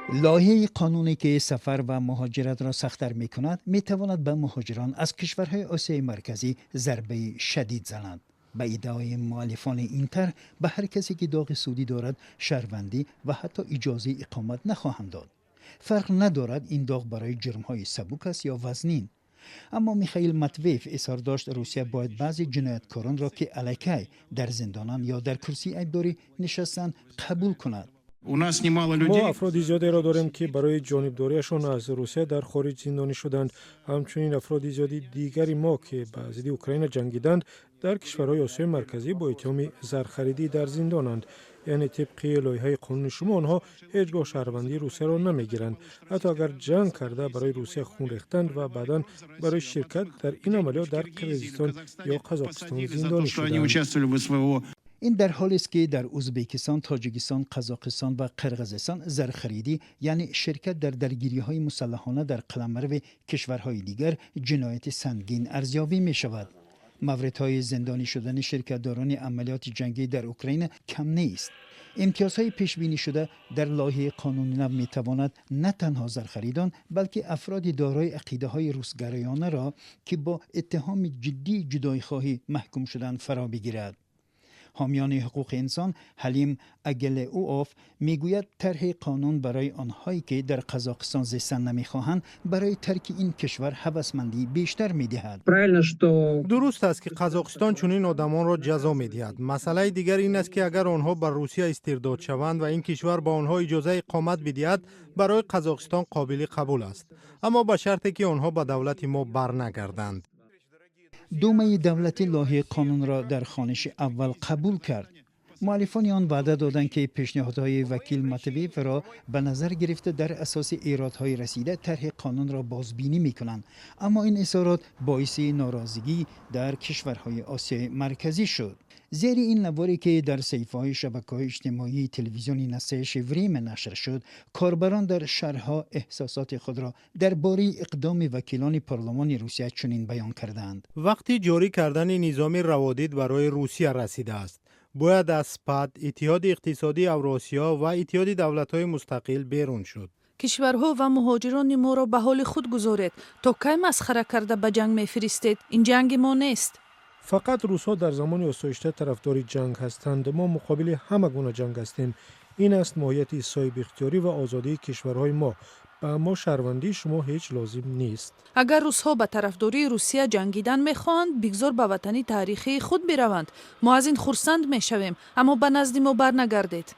Лоиҳаи қонуне, ки сафар ва муҳоҷиратро сахттар мекунад, метавонад ба муҳоҷирон аз кишварҳои Осиёи Марказӣ зарбаи шадид занад. Ба иддаои муаллифони ин тарҳ, ба ҳар касе, ки доғи судӣ дорад, шаҳрвандӣ ва ҳатто иҷозаи иқомат нахоҳанд дод. Фарқ надорад, ин доғ барои ҷурмҳои сабук аст ё вазнин. Аммо Михаил Матвеев изҳор дошт, Русия бояд баъзе ҷинояткоронро, ки аллакай дар зиндонанд ё дар курсии айбдорӣ нишастанд, қабул кунад. У нас немало людей. Мо афроди зиёдеро дорем, ки барои ҷонибдориашон аз Русия дар хориҷ зиндонӣ шуданд. Ҳамчунин афроди зиёди дигари мо, ки ба зидди Украина ҷангиданд, дар кишварҳои Осиёи Марказӣ бо иттиҳоми зархаридӣ дар зиндонанд. Яъне тибқи лоиҳаи қонуни шумо онҳо ҳеҷ гоҳ шаҳрвандии Русияро намегиранд, ҳатто агар ҷанг карда, барои Русия хун рехтанд ва баъдан барои ширкат дар ин амалиёт дар Қирғизистон ё Қазоқистон зиндонӣ шуданд. Ин дар ҳолест, ки дар Ӯзбекистон, Тоҷикистон, Қазоқистон ва Қирғизистон зархаридӣ, яъне ширкат дар даргириҳои мусаллаҳона дар қаламрави кишварҳои дигар, ҷинояти сангин арзёбӣ мешавад. Мавридҳои зиндонӣ шудани ширкатдорони амалиёти ҷангӣ дар Украина кам нест. Имтиёзҳои пешбинишуда дар лоиҳаи қонуни нав метавонад на танҳо зархаридон, балки афроди дорои ақидаҳои русгароёнаро, ки бо иттиҳоми ҷиддии ҷудоихоҳӣ маҳкум шуданд, фаро бигирад. Ҳомиёни ҳуқуқи инсон Ҳалим Агелеуов мегӯяд, тарҳи қонун барои онҳое, ки дар Қазоқистон зистан намехоҳанд, барои тарки ин кишвар ҳавасмандии бештар медиҳад. Дуруст аст, ки Қазоқистон чунин одамонро ҷазо медиҳад. Масъалаи дигар ин аст, ки агар онҳо ба Русия истирдод шаванд ва ин кишвар ба онҳо иҷозаи иқомат бидиҳад, барои Қазоқистон қобили қабул аст, аммо ба шарте ки онҳо ба давлати мо барнагарданд. Думаи давлатӣ лоиҳаи қонунро дар хониши аввал қабул кард. Муаллифони он ваъда доданд, ки пешниҳодҳои вакил Матвеевро ба назар гирифта, дар асоси эродҳои расида тарҳи қонунро бозбинӣ мекунанд. Аммо ин изҳорот боиси норозигӣ дар кишварҳои Осиёи Марказӣ шуд. Зери ин наворе, ки дар саҳифаҳои шабакаҳои иҷтимоии телевизиони «Настоящее время» нашр шуд, корбарон дар шарҳҳо эҳсосоти худро дар бораи иқдоми вакилони парлумони Русия чунин баён кардаанд: Вақти ҷорӣ кардани низоми раводид барои Русия расидааст. Бояд аз ПАТ, Иттиҳоди Иқтисодии Авросиё ва Иттиҳоди Давлатҳои Мустақил берун шуд. Кишварҳо ва муҳоҷирони моро ба ҳоли худ гузоред. То кай масхара карда ба ҷанг мефиристед? Ин ҷанги мо нест. Фақат русҳо дар замони осоишта тарафдори ҷанг ҳастанд. Мо муқобили ҳама гуна ҷанг ҳастем. Ин аст моҳияти соҳибихтиёрӣ ва озодии кишварҳои мо. Ба мо шаҳрвандии шумо ҳеҷ лозим нест. Агар русҳо ба тарафдории Русия ҷангидан мехоҳанд, бигзор ба ватани таърихии худ бираванд. Мо аз ин хурсанд мешавем, аммо ба назди мо барнагардед.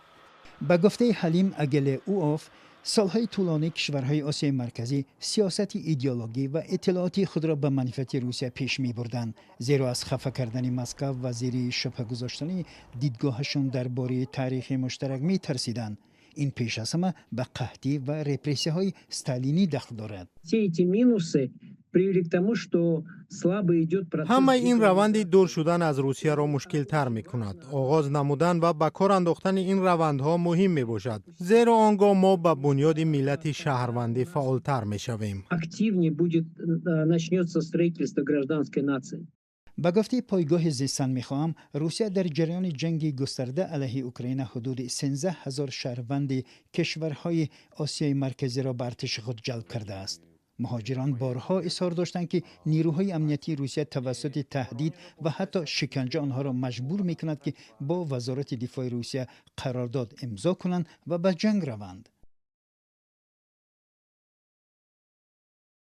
Ба гуфтаи Ҳалим Агелеуов, солҳои тӯлонӣ кишварҳои Осиёи Марказӣ сиёсати идеологӣ ва иттилоотии худро ба манфиати Русия пеш мебурданд, зеро аз хафа кардани Москав ва зери шубҳа гузоштани дидгоҳашон дар бораи таърихи муштарак метарсиданд. Ин пеш аз ҳама ба қаҳтӣ ва репрессияҳои сталинӣ дахл дорад. Все эти минусы привели к тому, что слабо идет процесс. Ҳамаи ин раванди дур шудан аз Русияро мушкилтар мекунад. Оғоз намудан ва ба кор андохтани ин равандҳо муҳим мебошад, зеро он гоҳ мо ба бунёди миллати шаҳрвандӣ фаъолтар мешавем. Активнее будет начнется строительство гражданской нации. Ба гуфтаи пойгоҳи «Зистан мехоҳам», Русия дар ҷараёни ҷанги густарда алайҳи Украина ҳудуди 13 ҳазор шаҳрванди кишварҳои Осиёи Марказиро ба артиши худ ҷалб кардааст. Муҳоҷирон борҳо изҳор доштанд, ки нирӯҳои амниятии Русия тавассути таҳдид ва ҳатто шиканҷа онҳоро маҷбур мекунад, ки бо Вазорати дифои Русия қарордод имзо кунанд ва ба ҷанг раванд.